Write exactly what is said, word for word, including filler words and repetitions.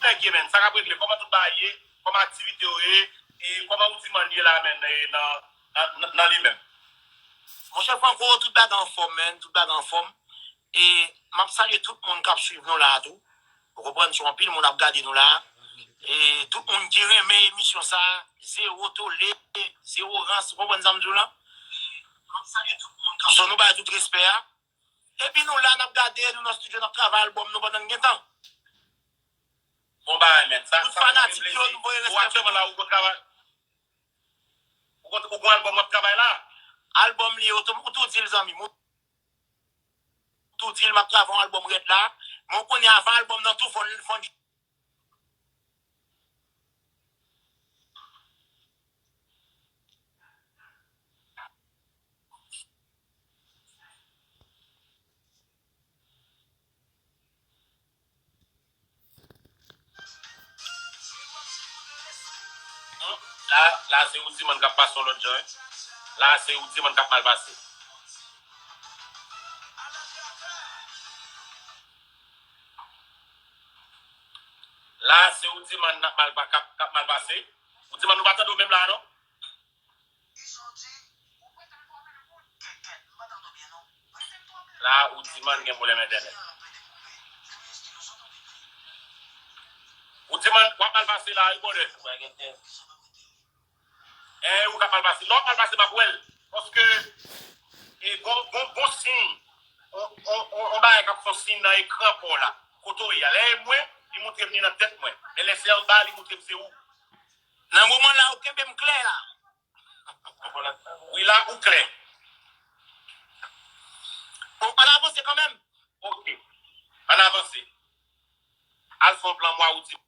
nèg ye, menn? Sa k ap regle? Kòman tout bagay ye? Kòman aktivite yo ye? E kòman Rudiman ye la, menn, e nan, nan, nan, nan li menm? Monchè Franco, tout bagay anfòm, menn, tout bagay anfòm. E m ap salye tout moun k ap swiv nou la a tou. Ou konprann, se anpil moun ap gade nou la a. E tout moun ki renmen emisyon sa a, zewo tole, zewo rans, ou konprann sa m di w la? So, nou bay tout respè a. Epi nou la, n ap gade, nou nan estidyo, n ap travay albòm nou pandan n gen tan. Bon bagay, menn. Sa, tout sa fanatik yo, nou voye respè pou nou. Ou aktyèlman la, ou gon travay? Ou gon, ou gon albòm w ap travay la? Albòm li, ou tou, ou tou di l, zanmi m. Ou tou di l, m ap travay yon albòm rèd la. Men w konnen, avan albòm nan tou, fò n, fò n Hmm, la, la se Rudiman k ap pase yon lòt jan, wi. La se Rudiman k ap mal pase. La se Rudiman k ap mal pa-, k ap, k ap mal pase. Rudiman, nou pa tande w menm la, non? La, Rudiman gen pwoblèm entènèt. Rudiman, w ap mal pase la, wi, brother. Eh, ou ka mal pase. Lè w ap mal pase, m ap wè l. Paske, e, gon, gon, gon siy, on, on, on, on bagay k ap fè on siy nan ekran pa w la. Kote w ye a? Lè e mwen, li montre m li nan tèt mwen. Men lè se anba, li montre m se ou. Nan moman la, ou kenbe m klè la. Wi, la ou klè. Bon, ann avanse kanmenm. Ok. Ann avanse. Al fè yon plan mwa, ou di.